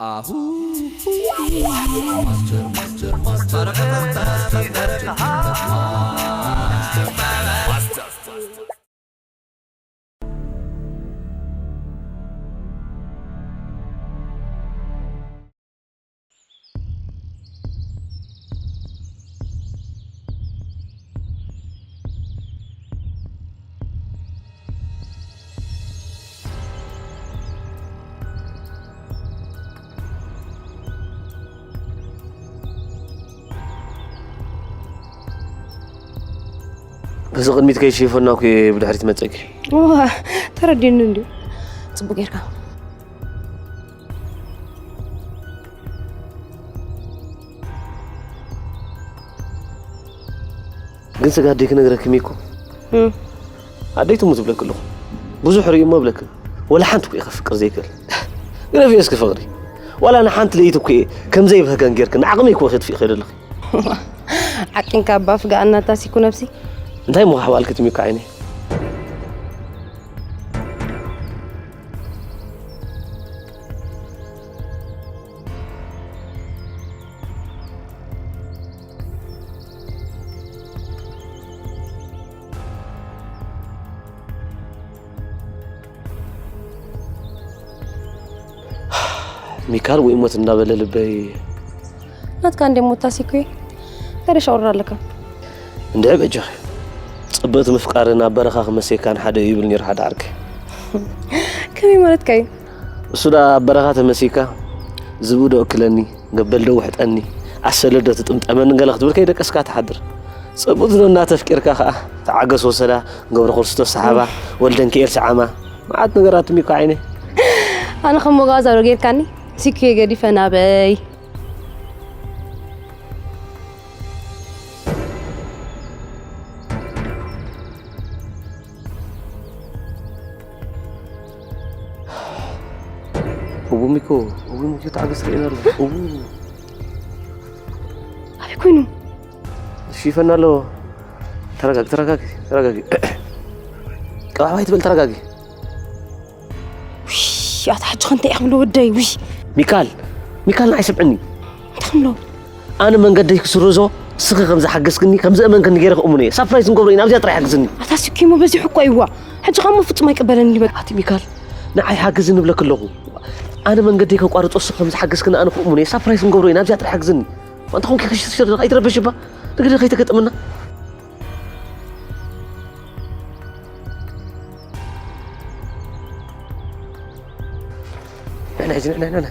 ኣሁ በዚ ቅድሚት ከይሽፈና እኮ እየ ብድሕሪት መጸኪ። ዋ፣ ተረዲኒ እንድዩ። ጽቡቅ ጌርካ። ግን ስጋ ኣደይ ክነግረኪ ሚኮ። እም። ኣደይ ትሙት እብለኪ ኣለኹ። ብዙሕ ርእዩ እሞ እብለኪ። ወላ ሓንቲ እኮ እየ ከፍቅር ዘይክእል። ግደፍዮ እስኪ ፍቕሪ። ዋላ ንሓንቲ ለይቲ እኮ እየ ከም ዘይብህገን ጌርኪ ንዓቕመይ እኮ ከጥፊእ ከይደ ኣለኺ። ዓቂንካ ኣባ ፍጋኣና ታሲኩ ነብሲ። እንታይ እሞ ካሕባልኪ ትሚኮ ዓይነይ? ሚካል ወይ ሞት እንዳበለ ልበይ ናትካ እንደ ሞት ታሲኩ። ገለ ሻወር ኣለካ። እንድዒ በጃኺ። ጽብእቲ ምፍቃርን ኣብ በረኻ ክመሰየካን ሓደ እዩ ይብል ነይሩ ሓደ ዓርከይ። ከመይ ማለትካ እዩ? እሱ ደኣ ኣብ በረኻ ተመሲካ፣ ዝብኢ ዶ እክለኒ፣ ገበል ዶ ውሕጠኒ፣ ኣሰለ ዶ ትጥምጠመኒ ገለ ክትብል ከይደቀስካ ትሓድር። ጽብእቲ ዶ እናተፍቂርካ ከኣ፣ ተዓገስ ወሰዳ፣ ገብረ ክርስቶስ ሰሓባ፣ ወልደንኪኤል ሰዓማ፣ መዓት ነገራት ሚኮ ዓይነይ። ኣነ ከም መጓዛ ዶ ጌርካኒ? ሲኩየ ገዲፈ ናበይ? እቡ ሚኮ፣ እቡ ሚኮ፣ ተዓገስ ርኤና ኣሎ። እቡ። ኣበይ ኮይኑ? ሽፈን ኣሎ። ተረጋጊ፣ ተረጋጊ፣ ተረጋጊ። ቀባባይ ትበል፣ ተረጋጊ። ውይ፣ ኣታ ሕጂ ከ እንታይ እየ ክብሎ ወደይ? ውይ። ሚካል፣ ሚካል ንዓይ ስምዕኒ። እንታይ ክብሎ? ኣነ መንገደይ ክስርዞ፣ ንስኺ ከም ዝሓገዝክኒ፣ ከም ዘእመንክኒ ገይረ ክእምኖ እየ። ሳፕራይዝ ንገብሮ ኢና፣ ኣብዚኣ ጥራይ ሓግዝኒ። ኣታ ስኪሞ በዚሑ እኮ እዩዋ። ሕጂ ኸሞ ፍጹም ኣይቅበለኒ በቃ። ኣቲ ሚካል፣ ንዓይ ሓግዝኒ እብለኪ ኣለኹ። ኣነ መንገደይ ከቋርጾ፣ ንስኺ ከም ዝሓገዝክኒ ኣነ ክእምኖ እየ። ሳፕራይዝ ንገብሮ ኢና፣ ኣብዚኣ ጥራይ ሓግዝኒ። ኣንታ ኾንኪ ከሽትሽር ኣይትረበሽ እባ። ንግዲ ከይተገጠመና። ንሕና ሕጂ ንሕና ንሕና።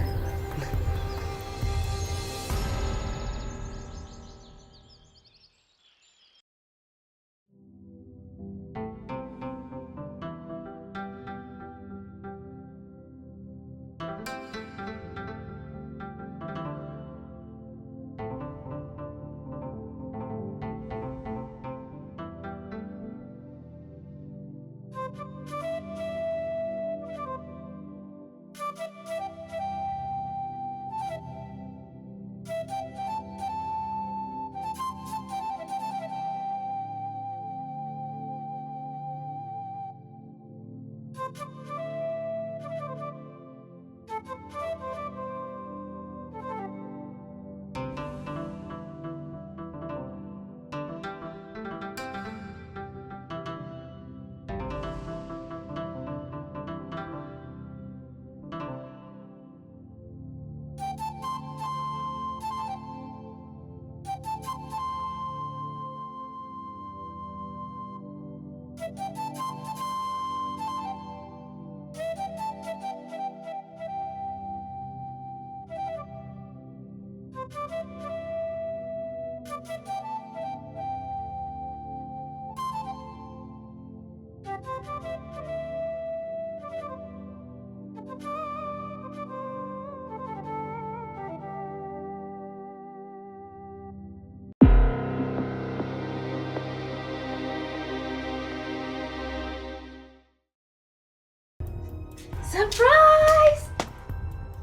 ሰርፕራይዝ!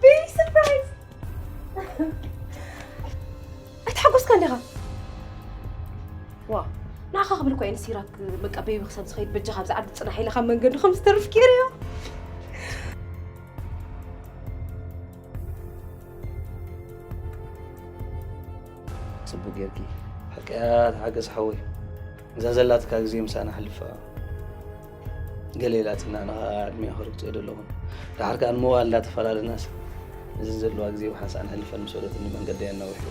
ቤቢ ሰርፕራይዝ! ኣይተሓጎስካ እንዲኻ? ዋ፣ ንዓኻ ክብል እኮ እየ ንሲራክ በቃ ቤቢ ክሳብ ዝኸይድ በጃኻ ኣብዚ ዓዲ ጽናሕ ኢለ ካብ መንገዱ ከም ዝተርፍ ገይረዮ። ጽቡቅ ጌርኪ። ሓቀያ ተሓገዝ ሓወይ። እዛ ዘላትካ ግዜ ምሳና ሕልፋ። ገለ ኢላትና ንኻ ዕድሜ ክርግጽ እየ ዘለኹ። ደሓር ከኣ ንምዋል እንዳተፈላለናስ፣ እዚ ዘለዋ ግዜ ብሓንሳእ ንሕልፈን ምስ በለትኒ መንገደይ ኣናዊሑ።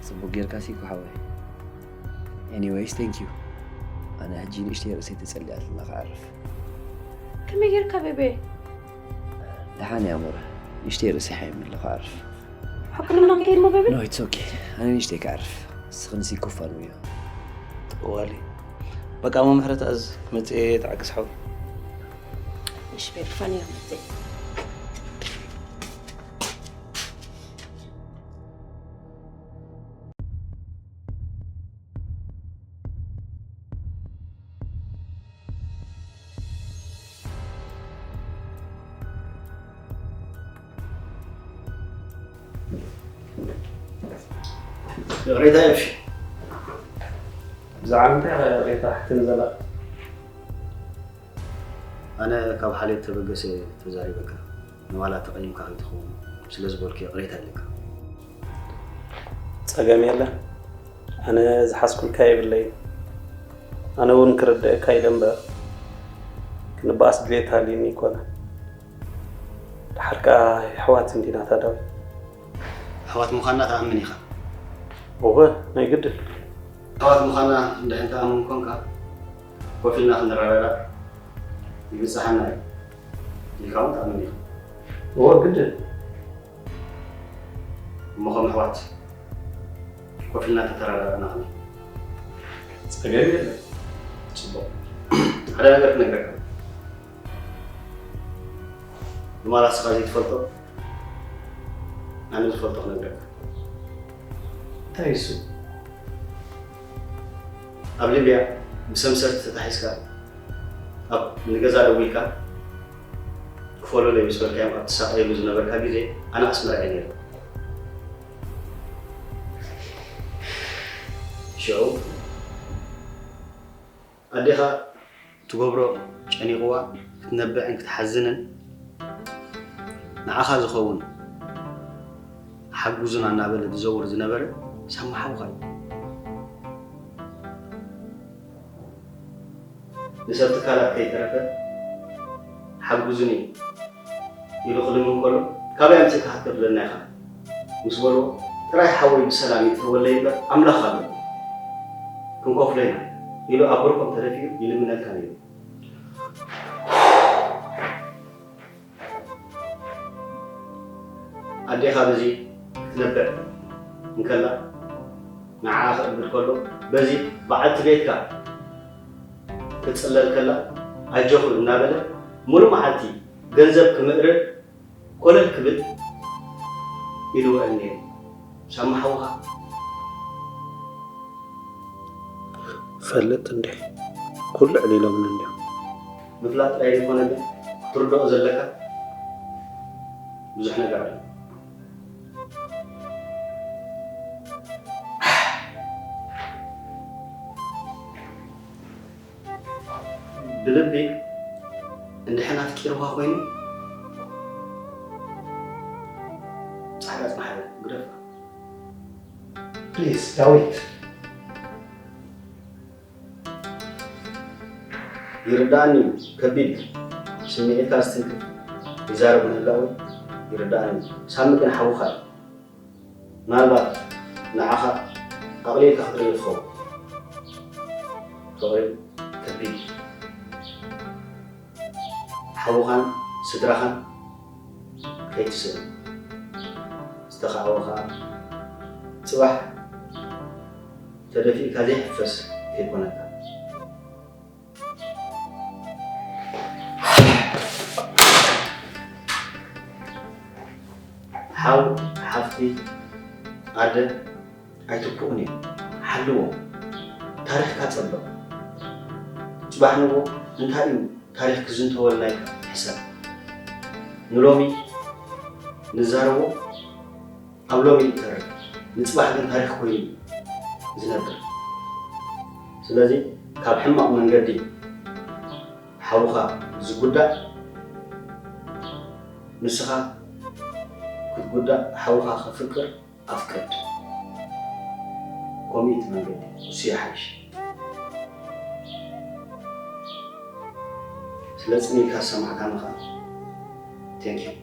ጽቡቅ ጌርካ ሲኩ ሓወይ። Anyways, thank you. ኣነ ሕጂ ንእሽተይ ርእሰይ ተጸሊኣትና ክዓርፍ። ከመይ ጌርካ ቤቤ? ደሓን እያ ሞረ። ንእሽተይ ርእሰይ ሓይም ኣለኹ ክዓርፍ። ሕክምና ክንከይድ ሞ ቤቤ? No, it's okay. ኣነ ንእሽተይ ክዓርፍ። ንስኺ ንሲኩ ፋንውዮ። ጠዋሊ። በቃ፣ ሞ ምሕረት ኣዝ መጽኤ ተዓግስ ሓወይ። እሺ ቤቢ፣ ፋንያ መጽኤ። ይቕሬታ ኤፊ። ብዛዕባ ምንታይ ኢኻ ይቕሬታ ክትብል ዘለኻ? ኣነ ካብ ሓልዮት ተበገሰ ተዛሪበካ፣ ንዋላ ተቐይምካ ከይትኸውን ስለ ዝበልኩ ይቕሬታ ኢለካ። ጸገም የለን። ኣነ ዝሓዝኩልካ የብለይን። ኣነ እውን ክርድኣካ ኢለ እምበር፣ ክንበኣስ ድሌት ሃልዩኒ ኣይኮነን። ደሓር ከኣ የሕዋት እንዲና ታዳዊ። ኣሕዋት ምዃንና ትኣምን ኢኻ? እወ፣ ናይ ግድን። ኣሕዋት ምዃንና እንድሕር ትኣምን ኮንካ፣ ኮፍ ኢልና ክንረዳዳእ ይብጽሓና እዩ ኢልካ እውን ትኣምን ኢኻ? እወ፣ ግድን። እሞ ከም ኣሕዋት ኮፍ ኢልና እንተተረዳዳእና ከመይ? ጸገም የለን። ጽቡቕ። ሓደ ነገር ክነግረካ። ብማል ንስኻ ዘይትፈልጦ፣ ኣነ ዝፈልጦ ክነግረካ። እንታይ እሱ? ኣብ ሊብያ ብሰምሰርቲ ተታሒዝካ፣ ኣብ ንገዛ ደዊልካ ክፈሉለይ ምስ በልካዮም ኣብ ትሳቐየሉ ዝነበርካ ግዜ፣ ኣነ ኣስመራ እየ ነይረ። ሽዑ ኣዴኻ ትገብሮ ጨኒቕዋ ክትነብዕን ክትሓዝንን ንዓኻ ዝኸውን ሓግዙና እናበለ ዝዘውር ዝነበረ ሳሚ ሓውኻ እዩ። ንሰብ ትካላት ከይተረፈ ሓግዙኒ ኢሉ ክልምን ከሎ፣ "ካበይ ኣምጺእካ ክትከፍለና ኢኻ?" ምስ በልዎ፣ "ጥራይ ሓወይ ብሰላም ይእተወለይ እምበር ኣምላኽ ኣሎ፣ ክንከፍሎ ኢና" ኢሉ ኣብ ብርኮም ተደፊኡ ይልምነልካ ነይሩ። ኣዴኻ በዚ ክትነብዕ እንከላ፣ ንዓኣ ክእብድ ከሎ፣ በዚ በዓልቲ ቤትካ ክትጽለል ከላ፣ "ኣጆኺ" እናበለ፣ ሙሉእ መዓልቲ ገንዘብ ክምእርር ኮለል ክብል ኢሉ ውዕል ነይሩ። ሳሚ ሓውኻ ፈልጥ እንዴ? ኩሉ ዕሊሎምን እንዴ? ምፍላጥ ጥራይ ዘይኮነ ግን ክትርድኦ ዘለካ ብዙሕ ነገር ኣሎ። ብልቢ እንድሕን ኣፍቂርዋ ኮይኑ ጻዕዳ ጽናሕ ግደፋ። ፕሊዝ ዳዊት። ይርዳእኒ እዩ፣ ከቢድ እዩ። ስምዒትካ ዝትንክፍ ይዛረብ ምህላው ይርዳእኒ እዩ። ሳሚ ግን ሓውኻ እዩ። ምናልባት ንዓኻ ኣቕሊልካ ክትርእዮ ትኸውን። ፍቕሪ ከቢድ እዩ። ሓውኻን ስድራኻን ከይትስእን። ዝተኻዕወ ኸኣ ጽባሕ ተደፊእካ ዘይሕፈስ ከይኮነካ። ሓው፣ ሓፍቲ፣ ኣደ ኣይትኩእን እዮም። ሓልዎም። ታሪኽካ ጸብቕ። ጽባሕ ንግሆ እንታይ እዩ ታሪኽ ክዝንተወልና ኢልካ ሕሰብ። ንሎሚ ንዛረቦ ኣብ ሎሚ ይተርፍ፣ ንጽባሕ ግን ታሪኽ ኮይኑ እዩ ዝነብር። ስለዚ ካብ ሕማቕ መንገዲ ሓውኻ ዝጉዳእ ንስኻ ጉዳእ ሓውኻ ከፍቅር ኣፍቅድ። ኮሚት መንገዲ እሱ ይሓይሽ። ስለ ጽን ኢልካ ዝሰማዕካኒ ኸኣ thank you።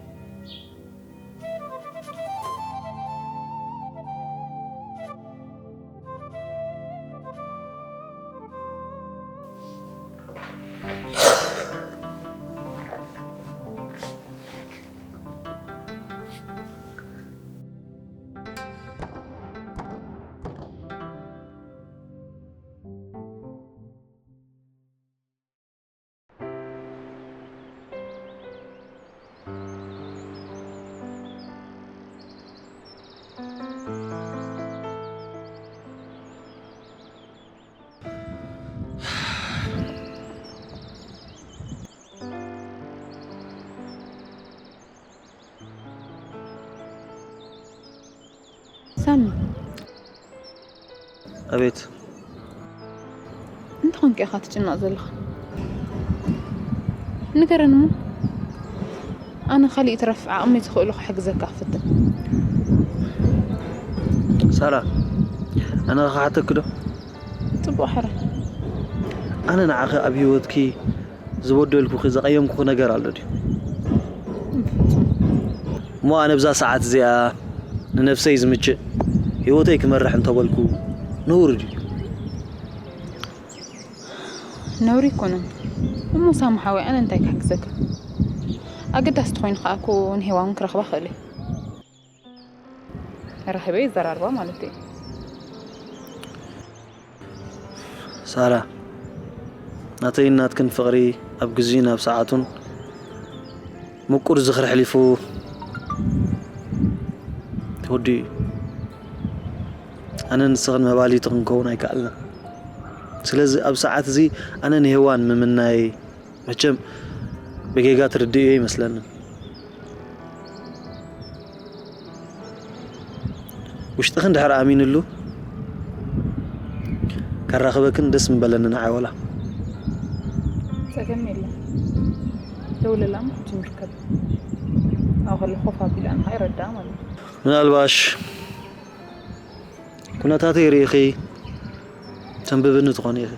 ሳሚ፣ ኣቤት። እንታይ ኮንካ ኢኻ ትጭነቕ ዘለኻ? ንገረኒ እሞ፣ ኣነ ካሊእ ይትረፍ ዓቕመይ ዝኽእሎ ክሕግዘካ ክፍትን። ሳራ፣ ኣነ ክሓተኪ ዶ? ጽቡቕ ሕራይ። ኣነ ንዓኺ ኣብ ህይወትኪ ዝበደልኩኺ ዘቐየምኩኺ ነገር ኣሎ ድዩ? እሞ ኣነ ብዛ ሰዓት እዚኣ ንነብሰይ ዝምችእ ህይወተይ ክመርሕ እንተበልኩ ነውሪ ድዩ? ነውሪ ኣይኮነን። እሞ ሳሚ ሓወይ ኣነ እንታይ ክሕግዘካ? ኣገዳሲ ተኾይኑ ከኣ እኮ ንሄዋን ክረኽባ ክእል እየ። ረኺበ ይዘራርባ ማለት እዩ። ሳራ፣ ናተይን ናትክን ፍቕሪ ኣብ ግዜኡን ኣብ ሰዓቱን ምቁር ዝኽሪ ኣሕሊፉ ተወዲኡ እዩ። ኣነን ንስኽን መባልይቲ ክንከውን ኣይከኣልናን። ስለዚ ኣብ ሰዓት እዚ ኣነ ንሄዋን ምምናየይ መቸም ብጌጋ ትርድእዮ ኣይመስለንን። ውሽጥኺ እንድሕር ኣሚንሉ ከራኽበክን ደስ ምበለኒ ንዓይ ዋላ። ጸገም የለን። ደውለላ እሞ ሕጂ ንርከብ። ኣብ ከሎ ኮፍ ኣቢላ ንዓ ይረድኣ ማለት እዩ። ምናልባሽ ኩነታተይ ርኢኺ ተንብብኒ ትኾኒ ኢኺ።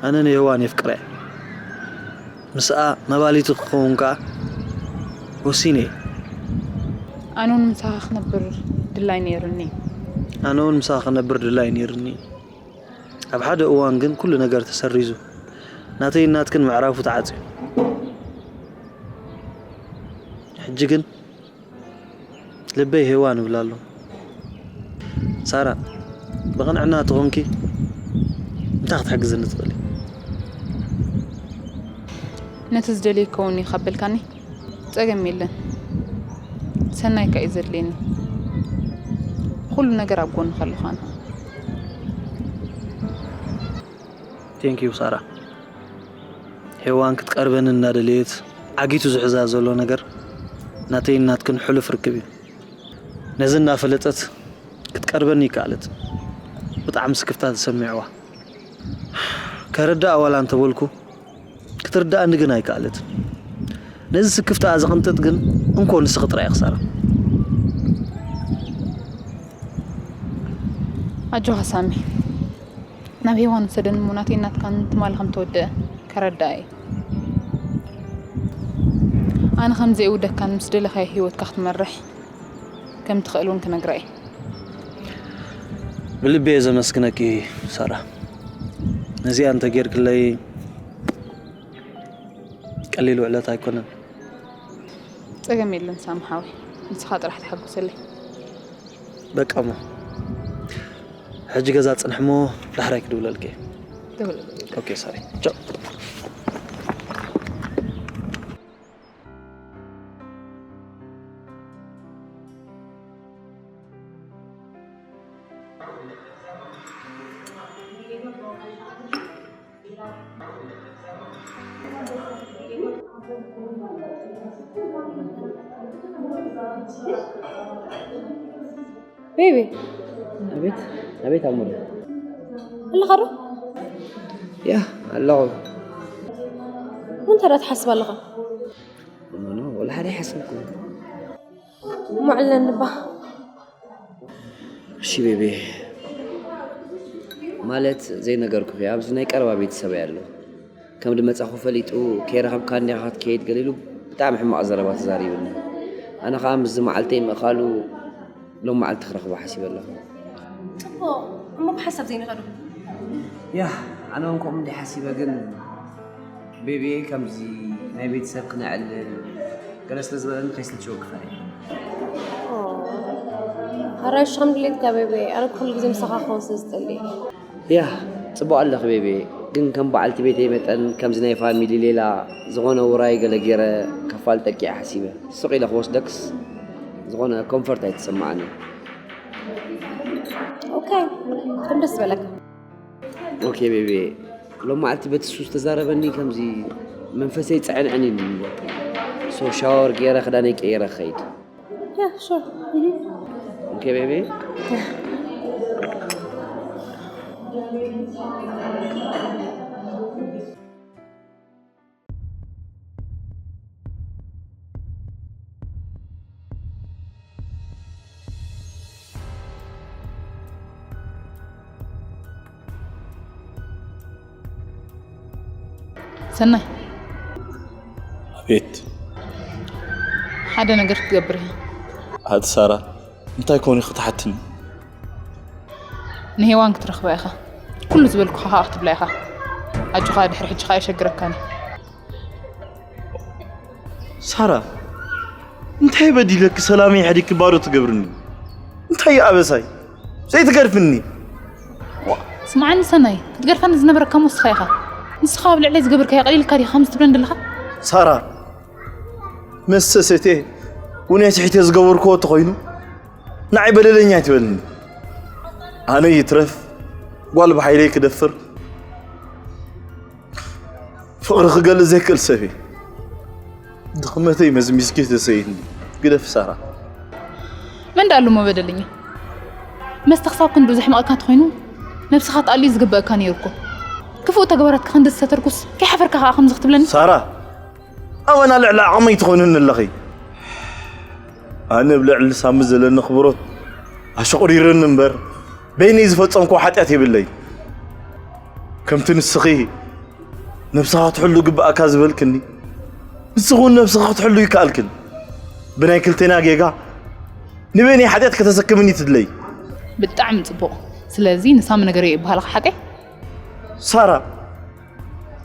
ኣነ ንሄዋን የፍቅራ እየ። ምስኣ መባሊቱ ክኸውን ከኣ ወሲነ እየ። ኣነ እውን ምሳኻ ክነብር ድላይ ነይሩኒ። ኣነ እውን ምሳኻ ክነብር ድላይ ነይሩኒ። ኣብ ሓደ እዋን ግን ኩሉ ነገር ተሰሪዙ። ናተይን ናትክን ምዕራፉ ተዓጽዩ። ሕጂ ግን ልበይ ሄዋን ይብል ኣሎ። ሳራ፣ ብቕንዕና ተኾንኪ እንታይ ክትሕግዝኒ ትኽእሊ? ነቲ ዝደልዮ ይከውን እዩ ካብ በልካኒ ጸገም የለን። ሰናይካ እዩ ዘድልየኒ። ኩሉ ነገር ኣብ ጎንኻ ኣለኹ ኣነ። Thank you ሳራ። ሄዋን ክትቀርበኒ እናደለየት ዓጊቱ ዝሕዛ ዘሎ ነገር ናተይን ናትክን ሕሉፍ ርክብ እዩ። ነዚ እናፈለጠት ክትቀርበኒ ይከኣለት። ብጣዕሚ ስክፍታ ተሰሚዕዋ። ከረድኣ ዋላ እንተበልኩ ክትርድኣኒ ግን ኣይከኣለትን። ነዚ ስክፍታኣ ዝቕንጥጥ ግን እንኮ ንስኺ ጥራይ ኢኺ ሳራ። ኣጆኻ ሳሚ፣ ናብ ሄዋን ውሰደኒ እሞ ናተይን ናትካን ትማሊ ከም ተወደአ ከረድኣ እየ። ኣነ ከም ዘይእውደካን ምስ ደለኻዮ ህይወትካ ክትመርሕ ከም ትኽእል እውን ክነግራ እየ። ብልቢ እየ ዘመስግነኪ ሳራ። ነዚኣ እንተጌርክለይ ቀሊል ውዕለት ኣይኮነን። ጸገም የለን ሳሚ ሓወይ፣ ንስኻ ጥራሕ ተሓጉሰለይ። በቃ እሞ ሕጂ ገዛ ጽንሕ እሞ ዳሕራይ ክድውለልኪ እየ። ደውለለይ። ኦኬ ሳሪ፣ ቻው። ቤቢ፣ ኣቤት ኣቤት ኣሙሪ። ኣለኻ ዶ? ያ ኣለኹ። እንታይ ደኣ ትሓስብ ኣለኻ? ኖ ኖ፣ ወላ ሓደ ኣይሓሰብኩን። እሞ ዕለኒ እባ። እሺ ቤቢ፣ ማለት ዘይነገርኩኺ ኣብዚ ናይ ቀረባ ቤተሰበይ ኣሎ። ከም ድመጻኹ ፈሊጡ፣ "ከይረኸብካኒ ኢኻ ክትከይድ?" ገለ ኢሉ ብጣዕሚ ሕማቕ ዘረባ ተዛሪቡኒ። ኣነ ኸኣ ምስዚ መዓልተይ ምእኻሉ ሎም መዓልቲ ክረኽቦ ሓሲበ ኣለኹ። ጽቡቕ፣ እሞ ብሓሳብ ዘይንኸዶ? ያ፣ ኣነ እውን ከምኡ እንዲ ሓሲበ፣ ግን ቤቢየይ ከምዚ ናይ ቤተሰብ ክነዕልል ገለ ስለ ዝበለኒ ከይስልችወኪ ፈሪሐ። ኦ፣ ሕራይ እሺ፣ ከም ድሌትካ ቤቢየይ፣ ኣነ ኩሉ ግዜ ምሳኻ ክኸውን ስለ ዝደሊ። ያ፣ ጽቡቕ ኣለኺ ቤቢ። ግን ከም በዓልቲ ቤተይ መጠን ከምዚ ናይ ፋሚሊ ሌላ ዝኾነ ውራይ ገለ ገይረ ከፋልጠኪ እየ ሓሲበ። ስቕ ኢለ ክወስደክስ ዝኾነ ኮምፈርት ኣይተሰማዓንን። ኦኬ፣ ከም ደስ ዝበለካ። ኦኬ ቤቢ። ሎም መዓልቲ በቲ እሱ ዝተዛረበኒ ከምዚ መንፈሰይ ጸዕንዕን ኢሉኒ። ሶ ሻወር ገይረ ክዳነይ ቀይረ ክኸይድ። Yeah, sure. Mhm. Okay, baby. ሰናይ። ኣቤት። ሓደ ነገር ክትገብር ኢኻ። ኣቲ ሳራ፣ እንታይ ኮን ኢኺ ክትሓትኒ? ንሄዋን ክትረኽባ ኢኻ። ኩሉ ዝበልኩኻ ኸኣ ክትብላ ኢኻ። ኣጆኻ፣ ድሕሪ ሕጂ ኸኣ የሸግረካን እዩ። ሳራ፣ እንታይ በዲለኪ ሰላመይ ሓዲግኪ ባዶ ትገብርኒ? እንታይ እዩ ኣበሳይ? ዘይትገድፍኒ? ዋ፣ ስምዓኒ ሰናይ፣ ክትገድፈኒ ዝነበረካ እሞ ንስኻ ኢኻ። ንስኻ ኣብ ልዕለይ ዝገበርካዮ ቀሊልካ ዲኻ ከምዚ ትብለኒ ዘለኻ? ሳራ፣ መስተ ሰትየ ውነ ስሒተ ዝገበርክዎ እንተኾይኑ ንዓይ በደለኛ ኣይትበልኒ። ኣነ ይትረፍ ጓል ብሓይለይ ክደፍር ፍቕሪ ክገልጽ ዘይክእል ሰብ እየ። ድኽመተይ መዝሚዝኪ ተሰኢኒ። ግደፊ ሳራ። መን ደኣ ኣሉ እሞ በደለኛ? መስተ ክሳብ ክንድኡ ዘሕመቐካ እንተኾይኑ ነብስኻ ክትኣሊ ዝግበኣካ ነይሩ እኮ። ክፉእ ተግባራትካ ክንዲ ዝሰተርኩስ ከይሓፈርካ ከኣ ከምዚ ክትብለኒ? ሳራ፣ ኣመና ልዕሊ ዓቕመይ ትኾንኒ ኣለኺ። ኣነ ኣብ ልዕሊ ሳሚ ዘለኒ ኣኽብሮት ኣሸቑሪርኒ እምበር በይነይ ዝፈጸምክዎ ሓጢኣት የብለይ። ከምቲ ንስኺ ነብስኻ ክትሕሉ ግብኣካ ዝበልክኒ፣ ንስኺ እውን ነብስኻ ክትሕሉ ይከኣልክን። ብናይ ክልቴና ጌጋ ንበይነይ ሓጢኣት ከተሰክምኒ ትድለይ። ብጣዕሚ ጽቡቕ። ስለዚ ንሳሚ ነገረዮ ይበሃልኻ ሓቀይ? ሳራ፣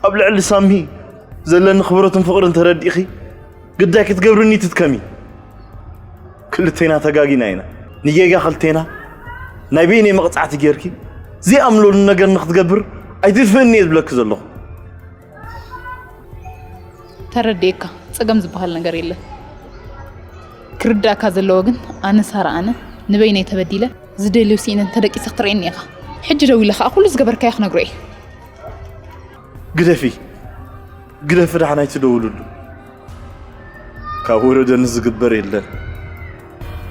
ኣብ ልዕሊ ሳሚ ዘለኒ ክብረትን ፍቕርን ተረዲእኺ ግዳይ ክትገብርኒ ትድከሚ። ክልቴና ተጋጊና ኢና። ንጌጋ ክልቴና ናይ በይነይ መቕጻዕቲ ጌርኪ ዘይኣምለሉ ነገር ንክትገብር ኣይትድፍእኒ እየ ዝብለኪ ዘለኹ። ተረዲኤካ፣ ጸገም ዝበሃል ነገር የለን። ክርዳእካ ዘለዎ ግን ኣነ ሳራ ኣነ ንበይነይ ተበዲለ ዝደልዮ ስኢነ እንተደቂሰ ክትርእየኒ ኢኻ። ሕጂ ደዊለ ኸኣ ኩሉ ዝገበርካዮ ክነግሮ እየ። ግደፊ፣ ግደፊ፣ ደሓን ኣይትደውልሉ። ካብ ወረደኒ ዝግበር የለን።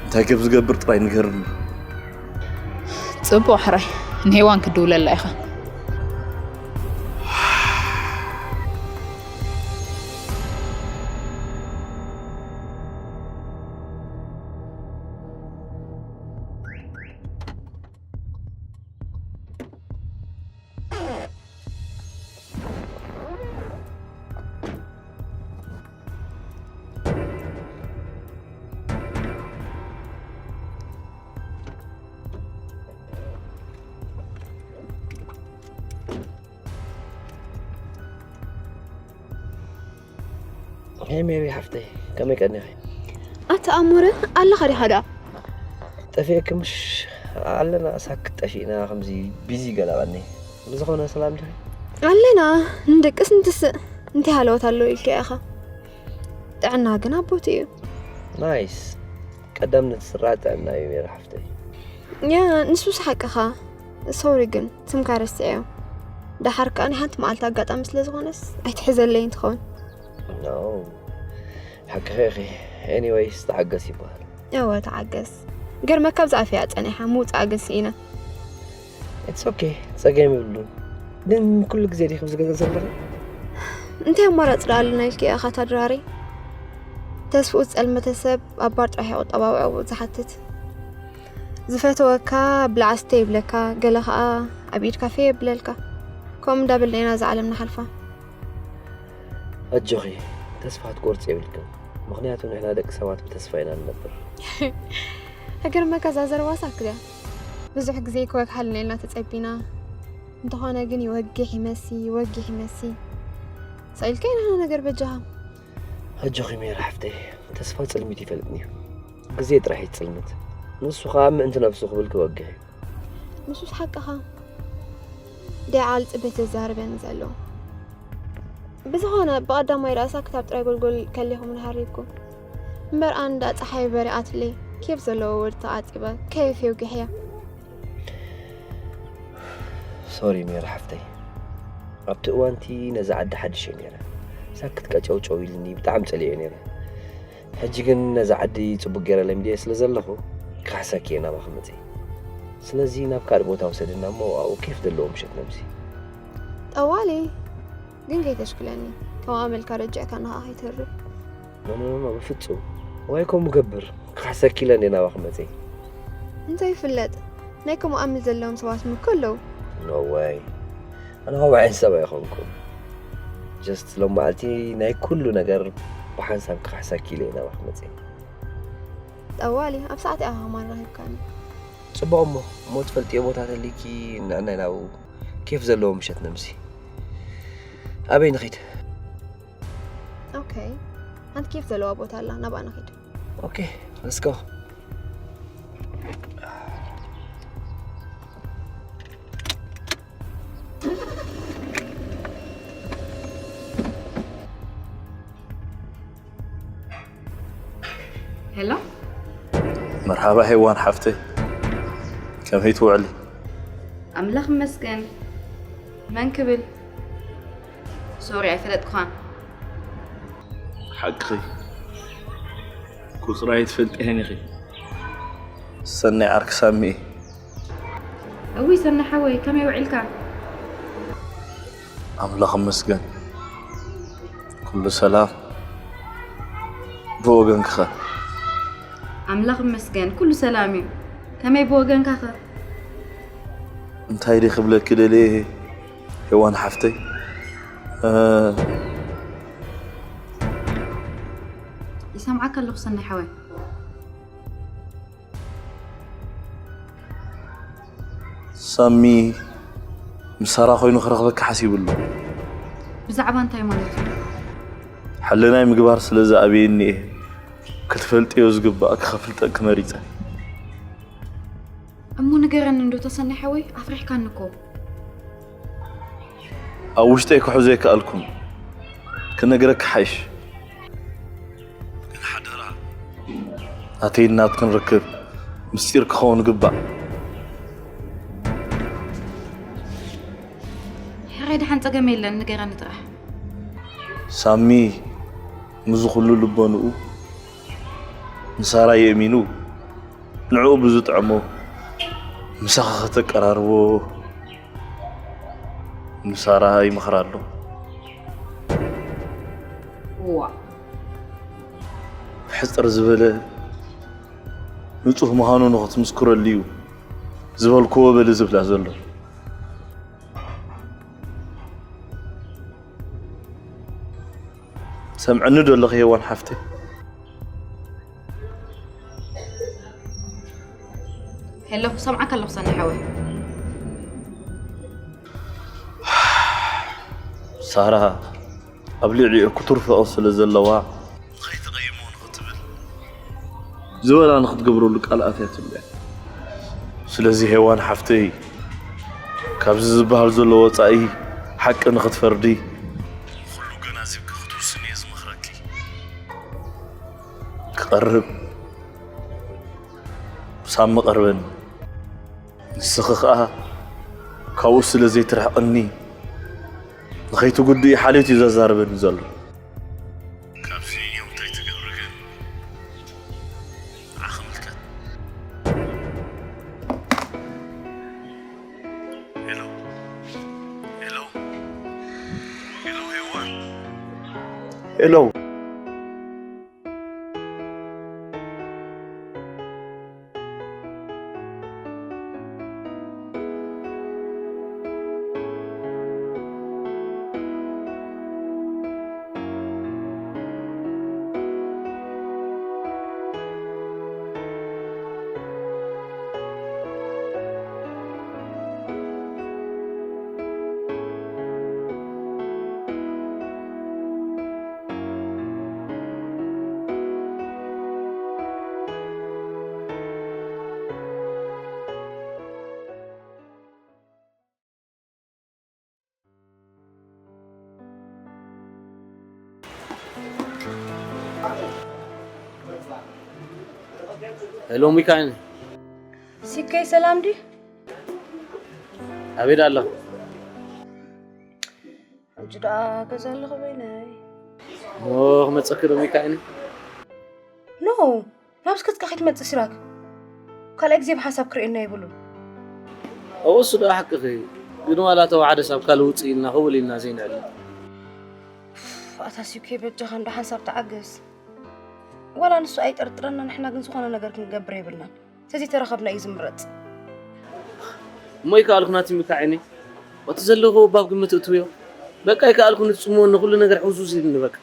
እንታይ ከም ዝገብር ጥራይ ንገርኒ። ጽቡቕ ሕራይ፣ ንሄዋን ክትድውለላ ኢኻ። ሄይ ሜሪ ሓፍተይ፣ ከመይ ቀኒኺ? ኣታ ኣሞረ፣ ኣለኻ ዲኻ ደኣ? ጠፊእኪ ምሽ ኣለና፣ ሳክት ጠፊእና፣ ከምዚ ቢዚ ገለ ቀኒ። ብዝኾነ ሰላም ዲኺ? ኣለና፣ ንደቅስ ንትስእ። እንታይ ሃለዋት ኣለዉ ኢልካ ኢኻ? ጥዕና ግን ኣብ ቦትኡ እዩ። ናይስ። ቀዳምነት ዝስራዕ ጥዕና እዩ ሜሪ ሓፍተይ። ያ፣ ንሱስ ሓቅኻ። ሶሪ ግን፣ ስምካ ረሲዐዮ። ደሓር ከኣ ናይ ሓንቲ መዓልቲ ኣጋጣሚ ስለ ዝኾነስ፣ ኣይትሕዘለይን ትኸውን። ኖ፣ ሓቅኺ ኢኺ። ኤኒወይስ፣ ተዓገስ ይበሃል። እወ፣ ተዓገስ። ገርመካ፣ ኣብዛ ኣፍ እያ ጸኒሓ፣ ምውጻእ ግን ስኢነ። ኢትስ ኦኬ፣ ጸገም የብሉን። ግን ኩሉ ግዜ ዲኺ ኣብዚ ገዛ ዘለኺ? እንታይ ኣማራጺ ደኣ ኣለና ኢልኪ ኢኻ ታድራሪ? ተስፍኡ ዝጸልመተ ሰብ ኣብ ባር ጥራሕ እዩ ቁጠባዊ ዕውት ዝሓትት። ዝፈተወካ ብላዕ ስተ ይብለካ፣ ገለ ኸኣ ኣብ ኢድ ካፌ የብለልካ። ከምኡ እንዳበልና ኢና እዛ ዓለም ንሓልፋ። ኣጆኺ፣ ተስፋ ክትቆርጺ የብልክን፣ ምኽንያቱ ንሕና ደቂ ሰባት ብተስፋ ኢና ንነብር። እግር መከዛ ዘረባሳ ክልያ ብዙሕ ግዜ ክወግሓልና ኢልና ተጸቢና። እንተኾነ ግን ይወግሕ ይመሲ ይወግሕ ይመሲ። ሰኢልካ ኢና ነገር በጃኻ። ኣጆኺ ሜሪ ሓፍተይ፣ ተስፋ ጽልሚት ይፈልጥን እዩ። ግዜ ጥራሕ እዩ ጽልምት። ንሱ ኸኣ ምእንቲ ነብሱ ክብል ክወግሕ እዩ። ንሱስ ሓቅኻ። ደይ ዓል ጽበት ዘዛርበኒ ዘሎ። ብዝኾነ ብቐዳማይ ርእሳ ክታብ ጥራይ ጎልጎል ከሊኹም ንሃሪብኩም። እምበር ኣንዳ ጸሓይ በሪኣትለይ ኬፍ ዘለዎ ወድ ተዓጺበ ከየፍ የውግሕያ። ሶሪ ሜሪ ሓፍተይ፣ ኣብቲ እዋንቲ ነዛ ዓዲ ሓድሽ እየ ነይረ። ሳክት ቀጨውጨው ኢልኒ ብጣዕሚ ጸሊኤ ነይረ። ሕጂ ግን ነዛ ዓዲ ጽቡቅ ገይረ ለሚደየ ስለ ዘለኹ ክካሕሰኪ እየ ናባኺ መጺእ። ስለዚ ናብ ካልእ ቦታ ውሰድና እሞ ኣብኡ ኬፍ ዘለዎ ምሸት ነምሲ። ጠዋሊ ግን ከይተሽክለኒ፣ ከም ኣመልካ ረጅዕካ ንኻ ከይተርፍ። ኖኖኖኖ፣ ብፍጹም። ዋይ ከምኡ ገብር፣ ክካሕሰኪ ኢለ እንደ ናባኺ መጺእ። እንታይ ይፍለጥ፣ ናይ ከምኡ ኣምል ዘለዎም ሰባት ምኮ ኣለዉ። ኖ ወይ፣ ኣነ ከምኡ ዓይነት ሰብ ኣይኮንኩን። ጀስት ሎም መዓልቲ ናይ ኩሉ ነገር ብሓንሳብ ክካሕሰኪ ኢለ ናባኺ መጺእ። ጠዋሊ ኣብ ሰዓት ኢኻ ከማን ረኺብካኒ። ጽቡቕ እሞ፣ እሞ ትፈልጥዮ ቦታ ተሊኪ ንዕናይ ናብኡ ኬፍ ዘለዎ ምሸት ነምሲ። ኣበይ ንኺድ? ኦኬ፣ ሓንቲ ኬፍ ዘለዋ ቦታ ኣላ፣ ናብኣ ንኺድ። ኦኬ፣ let's go። ሄሎ። መርሓባ ሄዋን ሓፍተይ፣ ከመይ ትውዕሊ? ኣምላኽ ይመስገን። መን ክብል? ሶሪ ኣይፈለጥኩኻን። ሓቅኺ፣ ቁፅራይ ትፈልጥየን ኢኺ። ሰናይ ዓርኪ ሳሚ። እውይ ሰናይ ሓወይ ከመይ ውዒልካ? ኣምላኽ ይመስገን ኩሉ ሰላም። ብወገንክኸ? ኣምላኽ ይመስገን ኩሉ ሰላም እዩ። ከመይ ብወገንካኸ? እንታይ ድየ ክብለኪ ደልየ ሄዋን ሓፍተይ? እ፣ ይሰምዓካ ኣለኹ ሰናይ ሓወይ። ሳሚ ምስ ሳራ ኮይኑ ክረኽበኪ ሓሲቡ ኣሎ። ብዛዕባ እንታይ ማለት እዩ? ሕልናይ ምግባር ስለ ዝኣበየኒ እየ ክትፈልጥዮ ዝግባእ ክኸፍልጠኪ መሪጸ። እሞ ንገረኒ እንዶ ተሰናይ ሓወይ ኣፍሪሕካኒ እኮ። ኣብ ውሽጠይ ክሕዞ ኣይከኣልኩን። ክነግረኪ ሓይሽ። ግን ሓደራ ናተይን ናትክን ርክብ ምስጢር ክኸውን ግባእ። ሕራይ ደሓን ጸገም የለን ንገረኒ ጥራሕ። ሳሚ ምስዚ ኩሉ ልቦንኡ ንሳራ የእሚኑ ንዕኡ ብዝጥዕሞ ምሳኻ ከተቀራርቦ ንሳራ ይመኽራ ኣሎ። ዋ ሕጽር ዝበለ ንጹህ ምዃኑ ንኽትምስክረሉ እዩ ዝበልክዎ በሊ ዝብላ ዘሎ። ሰምዕኒ ዶ ኣለኺ ሄዋን ሓፍተይ? ሄሎ ክሰምዓካ ኣለኹ ሰኒ ሓወይ። ሳራ ኣብ ልዕሊኡ ክቱር ፍቕሪ ስለ ዘለዋ ንኸይትቐይሞ ንኽትብል ዝበላ ንኽትገብረሉ ቃል ኣትያትሉ እያ። ስለዚ ሄዋን ሓፍተይ ካብዚ ዝበሃል ዘሎ ወፃኢ ሓቂ ንኽትፈርዲ ንኹሉ ገናዚብኪ ክትውስኒ እየ ዝመኽረኪ። ክቐርብ ሳሚ ቀርበኒ። ንስኺ ኸኣ ካብኡ ስለ ዘይትርሕቕኒ ንኸይትጉድኢ ሓልዮት እዩ ዘዛርበኒ ዘሎ። ካብዚ እዮም እንታይ ትገብሪ ግን ንዓኺ ምልከት። ሄሎ ሄሎ ሄሎ ሄዋን ሄሎ። ሄሎ ሚካኤል። ሲከይ ሰላም ዲ? ኣቤት ኣለ። ሕጂ ደኣ ገዛ ኣለኹ በይነይ። ሞ ክመጸኪ ዶ ሚካኤል? ኖ፣ ናብ ስከትካ ከይትመጽእ ሲራክ። ካልኣይ ግዜ ብሓንሳብ ክርእየና የብሉን። እወ፣ እሱ ደኣ ሓቅኺ። ግን ዋላ ተዋሕደ ሳብ ካልእ ውጽእ ኢልና ክውል ኢልና ዘይንዕልል። ኣታ ሲኮይ በጃኻ እንዶ ሓንሳብ ተዓገስ። ዋላ ንሱ ኣይጠርጥረና፣ ንሕና ግን ዝኾነ ነገር ክንገብር የብልናን። ተዘይተራኸብና እዩ ዝምረጽ። እሞ ይከኣልኩ ናቲ ሚካኤኒ። እቲ ዘለኹ ባብ ግምት እትውዮ። በቃ ይከኣልኩ ንጽምዎ ንኹሉ ነገር ሕውዙዝ ኢልኒ በቃ።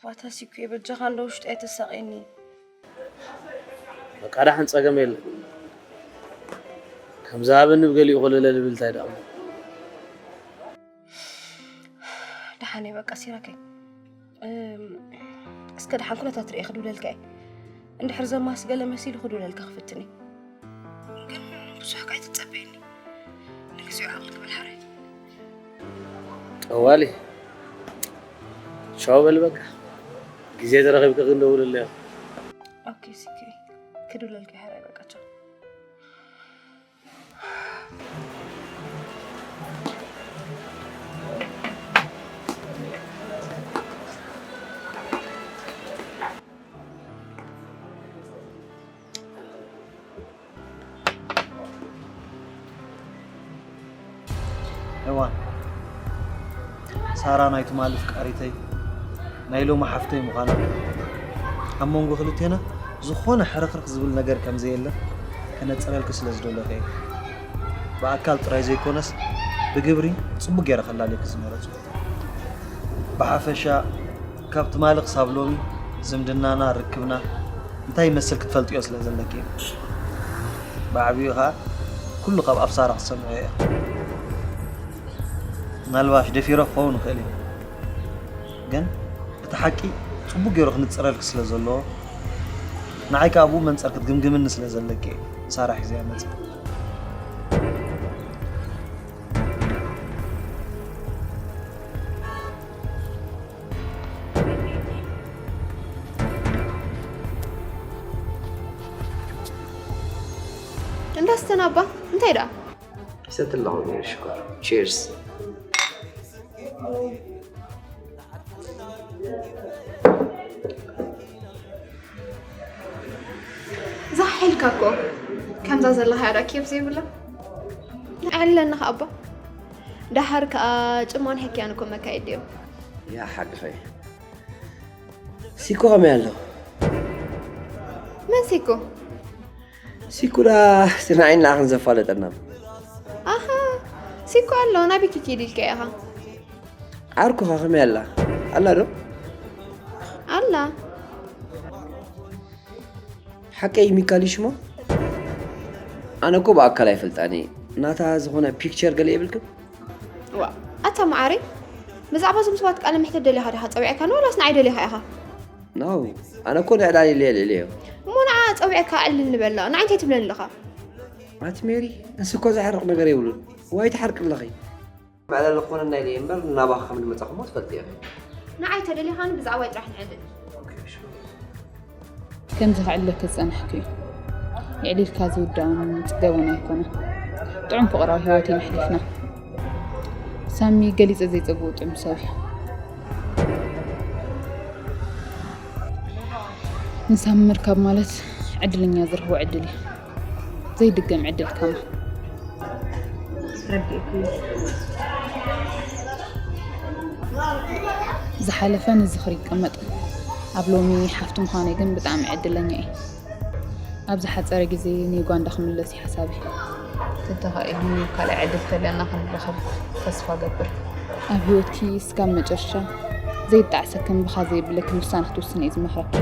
ዋታ ሲኩ የበጃኻ እንዶ ውሽጢ ኣይተሳቐየኒ። በቃ ዳሕን ጸገም የለን። ከም ዝሃበኒ ብገሊኡ ኮለለ ልብል እንታይ ደኣ። ደሓነይ በቃ ሲራከይ። እም፣ እስከ ደሓን ኩነታት ርእየ ክድውለልካ እየ። እንድሕር ዘማስ ገለ መሲሉ ክድውለልካ ክፍትን እየ። ግን ብዙሕ ከኣ ኣይትጸበየኒ። ንግዚኡ ዓቕሊ ግበር ሓራይ። ጠዋሊ። ቻው በል በቃ። ግዜ ተረኺብካ ክንደውለለይ። ኦኬ፣ ሲኪ። ክድውለልካ እየ ሓራይ በቃ ቻው። እዋን ሳራ ናይ ትማሊ ፍቃሪተይ ናይ ሎሚ ሓፍተይ ምዃና ኣብ መንጎ ክልቴና ዝኾነ ሕርኽርኽ ዝብል ነገር ከም ዘየለ ከነጽረልኪ ስለ ዝደለኹ እየ። ብኣካል ጥራይ ዘይኮነስ ብግብሪ ጽቡቕ ገይረ ከላልየኪ ዝመረጽኩ። ብሓፈሻ ካብ ትማሊ ክሳብ ሎሚ ዝምድናና ርክብና እንታይ ይመስል ክትፈልጥዮ ስለ ዘለኪ እዩ። ብዓብዩ ኸኣ ኩሉ ካብ ኣፍ ሳራ ክትሰምዕዮ እያ። ምናልባሽ ደፊረ ክኸውን እኽእል እየ፣ ግን እቲ ሓቂ ጽቡቕ ገይሩ ክንጽረልኪ ስለ ዘለዎ ንዓይ ከኣ ብኡ መንጸር ክትግምግምኒ ስለ ዘለኪ እየ ሳራ ሒዘያ መጽእ። እንዳስተናባ እንታይ ደኣ? ይሰቲ ኣለኹ ነይሩ ሽኮር። ቺርስ። ዛሕ ኢልካ እኮ ከምዛ ዘለኻ ያዳ ኬፍ ዘይብላ። ኣለና ከኣ ኣባ። ደሓር ከኣ ጭማን ሕክያን እኮ መካየዲ እዮም። ያ ሓቅኺ። ሲኮ ከመይ ኣሎ? መን ሲኮ? ሲኮ ዳ ስናዒና ኣኽን ዘፋለጠና። ኣሃ፣ ሲኮ ኣሎ፣ ናበይ ኪድ ኢልካ ኢኻ? ዓርኩኻ ከመይ ኣላ? ኣላ ዶ? ኣላ። ሓቀይ ሚካል እዩ ሽማ? ኣነ እኮ ብኣካል ኣይፈልጣን እየ። ናታ ዝኾነ ፒክቸር ገለ የብልክን? ዋ፣ ኣታ መዓረይ፣ ብዛዕባ እዞም ሰባት ቃለ መሕተት ደሊኻ ዲኻ ጸዊዕካኒ ዋላስ ንዓይ ደሊኻ ኢኻ? ናው፣ ኣነ እኮ ንዕላል ኢለ ልዕልዮ። እሞ ንዓ ጸዊዕካ ዕልል ንበላ፣ ንዓይ እንታይ ትብለኒ ኣለኻ? ኣቲ ሜሪ፣ ንስኮ ዘሕርቕ ነገር የብሉን። ዋይ ትሓርቂ ኣለኺ። መዕለሊ ክኾነና ኢለ እየ እምበር ናባኻ ከም ዝመጻኹ እሞ ትፈልጢ ኢኺ። ንዓይ ተደሊኻኒ ብዛዕባይ ጥራሕ ንዕልል። ከምዚ ክዕለልኪ ዝጸናሕኩ እዩ። የዕሊልካ ዝውዳእን ዝጽገብን ኣይኮነን። ጥዑም ፍቕራዊ ህይወት ኢና ኣሕሊፍና። ሳሚ ገሊጸ ዘይጸግቦ ጥዑም ሰብ እዩ። ንሳሚ ምርካብ ማለት ዕድለኛ ዝረኽቦ ዕድል እዩ። ዘይድገም ዕድል ከማ። ዝሓለፈ ንዝኽሪ ይቀመጥ። ኣብ ሎሚ ሓፍቲ ምዃነይ ግን ብጣዕሚ ዕድለኛ እየ። ኣብ ዝሓጸረ ግዜ ንዩጋንዳ ክምለስ እዩ ሓሳበይ። ተተኻኢሉ ካልእ ዕድል ተለና ክንራኸብ ተስፋ ገብር። ኣብ ህይወትኪ እስካብ መጨረሻ ዘይጣዕሰክን ብኻ ዘይብለክን ውሳነ ክትውስኒ እየ ዝመኽረኪ።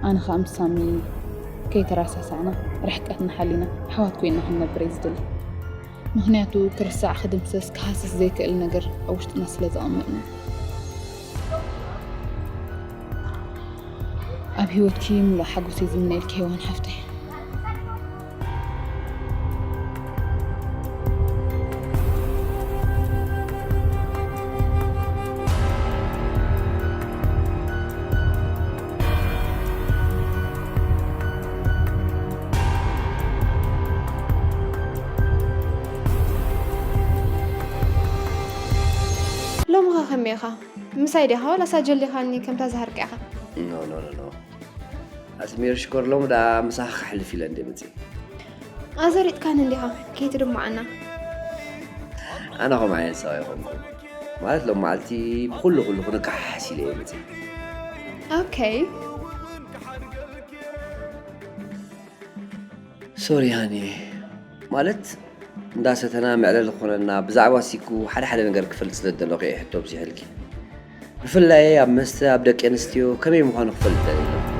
ኣነ ኸኣ ምስ ሳሚ ከይተረሳሳዕና ርሕቀትና ሓሊና ኣሕዋት ኮይና ክንነብር እየ ዝደሊ። ምኽንያቱ ክርሳዕ ክድምሰስ ክሃስስ ዘይክእል ነገር ኣብ ውሽጥና ስለ ዘቐመጥና። ኣብ ህይወትኪ ምሉእ ሓጎስ እየ ዝምነየልኪ ሄዋን ሓፍተይ። ኢኻ ምሳይ ዲኻ ዋላስ ኣጀሊኻኒ ከምታ ዝሃርካ ኢኻ? ኖ ኖ ኖ ኖ ኣስሚር ሽኮር ሎም ዳ ምሳኻ ክሕልፍ ኢለ እንደ መፅእ። ኣዘሪጥካኒ እንዲኻ ከይትድምዓና። ኣነ ከምኡ ዓይነት ሰብ ኣይኮንኩ ማለት ሎም መዓልቲ ብኩሉ ኩሉ ክንከሓሓስ ኢለ እየ መፅእ። Okay። ሶሪ ሃኒ ማለት እንዳሰተና መዕለሊ ክኾነና ብዛዕባ ሲኩ ሓደ ሓደ ነገር ክፈልጥ ስለ ዝደለኹ እየ ሕቶ ኣብዚሐልኪ። ብፍላይ ኣብ መስተ ኣብ ደቂ ኣንስትዮ ከመይ ምዃኑ ክፈልጥ ደሊለ።